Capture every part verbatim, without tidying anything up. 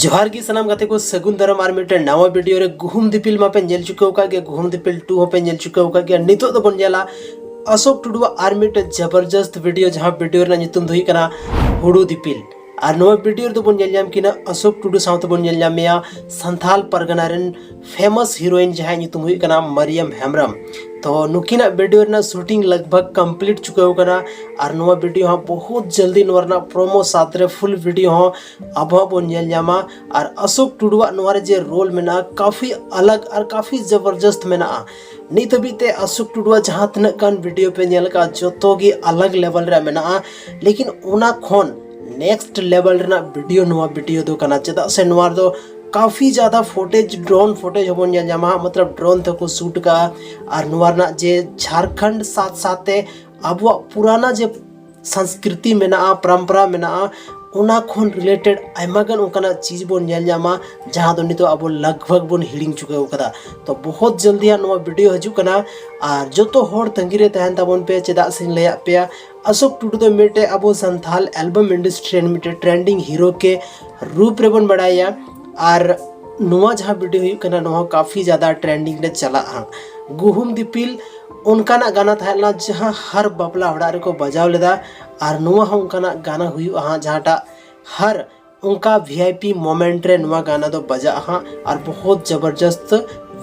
ᱡᱚᱦᱟᱨ ᱜᱮ ᱥᱟᱱᱟᱢ ᱜᱟᱛᱮ ᱠᱚ, ᱥᱟᱹᱜᱩᱱ ᱫᱟᱨᱟᱢ ᱟᱨ ᱢᱤᱫᱴᱮᱱ ᱱᱟᱣᱟ ᱵᱷᱤᱰᱤᱭᱳ ᱨᱮ᱾ ᱜᱩᱦᱩᱢ ᱫᱤᱯᱤᱞ ᱢᱟᱯᱮ ᱧᱮᱞ ᱪᱩᱠᱟᱹᱣ ᱟᱠᱟᱫ ᱜᱮᱭᱟ, ᱜᱩᱦᱩᱢ ᱫᱤᱯᱤᱞ ᱴᱩ ᱦᱚᱸᱯᱮ ᱧᱮᱞ ᱪᱩᱠᱟᱹᱣ ᱟᱠᱟᱫ ᱜᱮᱭᱟ᱾ ᱱᱤᱛᱚᱜ ᱫᱚᱵᱚᱱ ᱧᱮᱞᱟ ᱚᱥᱳᱠ ᱴᱩᱰᱩᱣᱟᱜ ᱟᱨ ᱢᱤᱫᱴᱮᱱ ᱡᱟᱵᱟᱨᱡᱟᱥᱛ ᱵᱷᱤᱰᱤᱭᱳ, ᱡᱟᱦᱟᱸ ᱵᱷᱤᱰᱤᱭᱳ ᱨᱮᱱᱟᱜ ᱧᱩᱛᱩᱢ ᱫᱚ ᱦᱩᱭᱩᱜ ᱠᱟᱱᱟ ᱦᱩᱲᱩ ᱫᱤᱯᱤᱞ᱾ ᱟᱨ ᱱᱚᱣᱟ ᱵᱷᱤᱰᱤᱭᱳ ᱨᱮᱫᱚ ᱵᱚᱱ ᱧᱮᱞ ᱧᱟᱢ ᱠᱤᱱᱟ ᱚᱥᱳᱠ ᱴᱩᱰᱩ ᱥᱟᱶᱛᱮ ᱵᱚᱱ ᱧᱮᱞ ᱧᱟᱢᱮᱭᱟ ᱥᱟᱱᱛᱷᱟᱞ ᱯᱟᱨᱜᱟᱱᱟ ᱨᱮᱱ ᱯᱷᱮᱢᱟᱥ ᱦᱤᱨᱳᱭᱤᱱ, ᱡᱟᱦᱟᱸᱭᱟᱜ ᱧᱩᱛᱩᱢ ᱦᱩᱭᱩᱜ ᱠᱟᱱᱟ ᱢᱟᱨᱤᱭᱟᱢ ᱦᱮᱢᱵᱨᱚᱢ᱾ ᱛᱚ ᱱᱩᱠᱤᱱᱟᱜ ᱵᱷᱤᱰᱤᱭᱳ ᱨᱮᱱᱟᱜ ᱥᱩᱴᱤᱝ ᱞᱟᱜᱽ ᱵᱷᱟᱜᱽ ᱠᱚᱢᱯᱞᱤᱴ ᱪᱩᱠᱟᱹᱣ ᱠᱟᱱᱟ᱾ ᱟᱨ ᱱᱚᱣᱟ ᱵᱷᱤᱰᱤᱭᱳ ᱦᱚᱸ ᱵᱚᱦᱩᱛ ᱡᱚᱞᱫᱤ ᱱᱚᱣᱟ ᱨᱮᱱᱟᱜ ᱯᱨᱳᱢᱳ ᱥᱟᱛ ᱨᱮ ᱯᱷᱩᱞ ᱵᱷᱤᱰᱤᱭᱳ ᱦᱚᱸ ᱟᱵᱚ ᱦᱚᱸ ᱵᱚᱱ ᱧᱮᱞ ᱧᱟᱢᱟ᱾ ᱟᱨ ᱚᱥᱳᱠ ᱴᱩᱰᱩᱣᱟᱜ ᱱᱚᱣᱟ ᱨᱮ ᱡᱮ ᱨᱳᱞ ᱢᱮᱱᱟᱜᱼᱟ, ᱠᱟᱯᱷᱤ ᱟᱞᱟᱜᱽ ᱟᱨ ᱠᱟᱯᱷᱤ ᱡᱚᱵᱚᱨᱡᱚᱥᱛ ᱢᱮᱱᱟᱜᱼᱟ᱾ ᱱᱤᱛ ᱦᱟᱹᱵᱤᱡ ᱛᱮ ᱚᱥᱳᱠ ᱴᱩᱰᱩᱣᱟᱜ ᱡᱟᱦᱟᱸ ᱛᱤᱱᱟᱹᱜ ᱜᱟᱱ ᱵᱷᱤᱰᱤᱭᱳ ᱯᱮ ᱧᱮᱞ ᱟᱠᱟᱫᱼᱟ, ᱡᱚᱛᱚ ᱜᱮ ᱟᱞᱟᱜᱽ ᱞᱮᱵᱮᱞ ᱨᱮ ᱢᱮᱱᱟᱜᱼᱟ, ᱞᱮᱠᱤᱱ ᱚᱱᱟ ᱠᱷᱚᱱ ᱱᱮᱠᱥᱴ ᱞᱮᱵᱮᱞ ᱨᱮᱱᱟᱜ ᱵᱷᱤᱰᱤᱭᱳ ᱱᱚᱣᱟ ᱵᱷᱤᱰᱤᱭᱳ ᱫᱚ ᱠᱟᱱᱟ᱾ ᱪᱮᱫᱟᱜ ᱥᱮ ᱱᱚᱣᱟ ᱨᱮᱫᱚ ᱠᱟᱯᱷᱤ ᱡᱟᱫᱟ ᱯᱷᱩᱴᱮᱡᱽ, ᱰᱨᱳᱱ ᱯᱷᱩᱴᱮᱡᱽ ᱦᱚᱸᱵᱚᱱ ᱧᱮᱞ ᱧᱟᱢᱟ, ᱢᱚᱛᱞᱚᱵ ᱰᱨᱳᱱ ᱛᱮᱠᱚ ᱥᱩᱴ ᱠᱟᱜᱼᱟ᱾ ᱟᱨ ᱱᱚᱣᱟ ᱨᱮᱱᱟᱜ ᱡᱮ ᱡᱷᱟᱨᱠᱷᱚᱸᱰ ᱥᱟᱛ ᱥᱟᱛᱮ ᱟᱵᱚᱣᱟᱜ ᱯᱩᱨᱟᱱᱟ ᱡᱮ ᱥᱚᱝᱥᱠᱨᱤᱛᱤ ᱢᱮᱱᱟᱜᱼᱟ, ᱯᱚᱨᱚᱢᱯᱚᱨᱟ ᱢᱮᱱᱟᱜᱼᱟ, ᱚᱱᱟ ᱠᱷᱚᱱ ᱨᱤᱞᱮᱴᱮᱰ ᱟᱭᱢᱟ ᱜᱟᱱ ᱚᱱᱠᱟᱱᱟᱜ ᱪᱤᱡᱽ ᱵᱚᱱ ᱧᱮᱞ ᱧᱟᱢᱟ, ᱡᱟᱦᱟᱸ ᱫᱚ ᱱᱤᱛᱚᱜ ᱟᱵᱚ ᱞᱟᱜᱽ ᱵᱷᱟᱜᱽ ᱵᱚᱱ ᱦᱤᱲᱤᱧ ᱪᱩᱠᱟᱹᱣ ᱠᱟᱫᱟ᱾ ᱛᱚ ᱵᱚᱦᱩᱛ ᱡᱚᱞᱫᱤ ᱦᱟᱸᱜ ᱱᱚᱣᱟ ᱵᱷᱤᱰᱤᱭᱳ ᱦᱤᱡᱩᱜ ᱠᱟᱱᱟ᱾ ᱟᱨ ᱡᱚᱛᱚ ᱦᱚᱲ ᱛᱟᱺᱜᱤ ᱨᱮ ᱛᱟᱦᱮᱱ ᱛᱟᱵᱚᱱ ᱯᱮ᱾ ᱪᱮᱫᱟᱜ ᱥᱮᱧ ᱞᱟᱹᱭᱟᱫ ᱯᱮᱭᱟ, ᱚᱥᱳᱠ ᱴᱩᱰᱩ ᱫᱚ ᱢᱤᱫᱴᱮᱡ ᱟᱵᱚ ᱥᱟᱱᱛᱷᱟᱞ ᱮᱞᱵᱟᱢ ᱤᱱᱰᱟᱥᱴᱨᱤ ᱨᱮᱱ ᱢᱤᱫᱴᱮᱡ ᱴᱨᱮᱱᱰᱤᱝ ᱦᱤᱨᱳ ᱠᱮ ᱨᱩᱯ ᱨᱮᱵᱚᱱ ᱵᱟᱲᱟᱭᱟ᱾ ᱟᱨ ᱱᱚᱣᱟ ᱡᱟᱦᱟᱸ ᱵᱷᱤᱰᱤᱭᱳ ᱦᱩᱭᱩᱜ ᱠᱟᱱᱟ, ᱱᱚᱣᱟ ᱦᱚᱸ ᱠᱟᱯᱷᱤ ᱡᱟᱫᱟ ᱴᱨᱮᱱᱰᱤᱝ ᱨᱮ ᱪᱟᱞᱟᱜᱼᱟ ᱦᱟᱸᱜ᱾ ᱜᱩᱦᱩᱢ ᱫᱤᱯᱤᱞ ᱚᱱᱠᱟᱱᱟᱜ ᱜᱟᱱᱟ ᱛᱟᱦᱮᱸ ᱞᱮᱱᱟ, ᱡᱟᱦᱟᱸ ᱦᱟᱨ ᱵᱟᱯᱞᱟ ᱚᱲᱟᱜ ᱨᱮᱠᱚ ᱵᱟᱡᱟᱣ ᱞᱮᱫᱟ᱾ ᱟᱨ ᱱᱚᱣᱟ ᱦᱚᱸ ᱚᱱᱠᱟᱱᱟᱜ ᱜᱟᱱᱟ ᱦᱩᱭᱩᱜᱼᱟ ᱦᱟᱸᱜ, ᱡᱟᱦᱟᱸᱴᱟᱜ ᱦᱟᱨ ᱚᱱᱠᱟ ᱵᱷᱤ ᱟᱭ ᱯᱤ ᱢᱳᱢᱮᱱᱴ ᱨᱮ ᱱᱚᱣᱟ ᱜᱟᱱᱟ ᱫᱚ ᱵᱟᱡᱟᱜᱼᱟ ᱦᱟᱸᱜ᱾ ᱟᱨ ᱵᱚᱦᱩᱛ ᱡᱚᱵᱚᱨᱡᱚᱥᱛ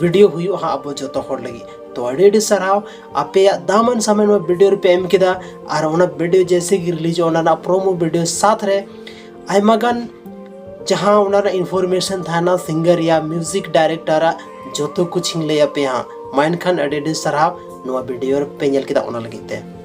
ᱵᱷᱤᱰᱤᱭᱳ ᱦᱩᱭᱩᱜᱼᱟ ᱦᱟᱸᱜ ᱟᱵᱚ ᱡᱚᱛᱚ ᱦᱚᱲ ᱞᱟᱹᱜᱤᱫ᱾ ᱛᱚ ᱟᱹᱰᱤ ᱟᱹᱰᱤ ᱥᱟᱨᱦᱟᱣ, ᱟᱯᱮᱭᱟᱜ ᱫᱟᱢᱟᱱ ᱥᱚᱢᱚᱭ ᱱᱚᱣᱟ ᱵᱷᱤᱰᱤᱭᱳ ᱨᱮᱯᱮ ᱮᱢ ᱠᱮᱫᱟ᱾ ᱟᱨ ᱚᱱᱟ ᱵᱷᱤᱰᱤᱭᱳ ᱡᱮᱭᱥᱮ ᱜᱮ ᱨᱤᱞᱤᱡᱚᱜᱼᱟ, ᱚᱱᱟ ᱨᱮᱱᱟᱜ ᱯᱨᱳᱢᱳ ᱵᱷᱤᱰᱤᱭᱳ ᱥᱟᱛ ᱨᱮ ᱟᱭᱢᱟ ᱜᱟᱱ ᱡᱟᱦᱟᱸ ᱚᱱᱟ ᱨᱮᱱᱟᱜ ᱤᱱᱯᱷᱚᱨᱢᱮᱥᱚᱱ ᱛᱟᱦᱮᱱᱟ, ᱥᱤᱝᱜᱟᱨ ᱭᱟ ᱢᱤᱣᱡᱤᱠ ᱰᱟᱭᱨᱮᱠᱴᱟᱨᱟᱜ, ᱡᱚᱛᱚ ᱠᱩᱪ ᱤᱧ ᱞᱟᱹᱭ ᱟᱯᱮᱭᱟ ᱦᱟᱸᱜ᱾ ᱢᱟ ᱮᱱᱠᱷᱟᱱ ᱟᱹᱰᱤ ᱟᱹᱰᱤ ᱥᱟᱨᱦᱟᱣ ᱱᱚᱣᱟ ᱵᱷᱤᱰᱤᱭᱳ ᱨᱮᱯᱮ ᱧᱮᱞ ᱠᱮᱫᱟ ᱚᱱᱟ ᱞᱟᱹᱜᱤᱫ ᱛᱮ᱾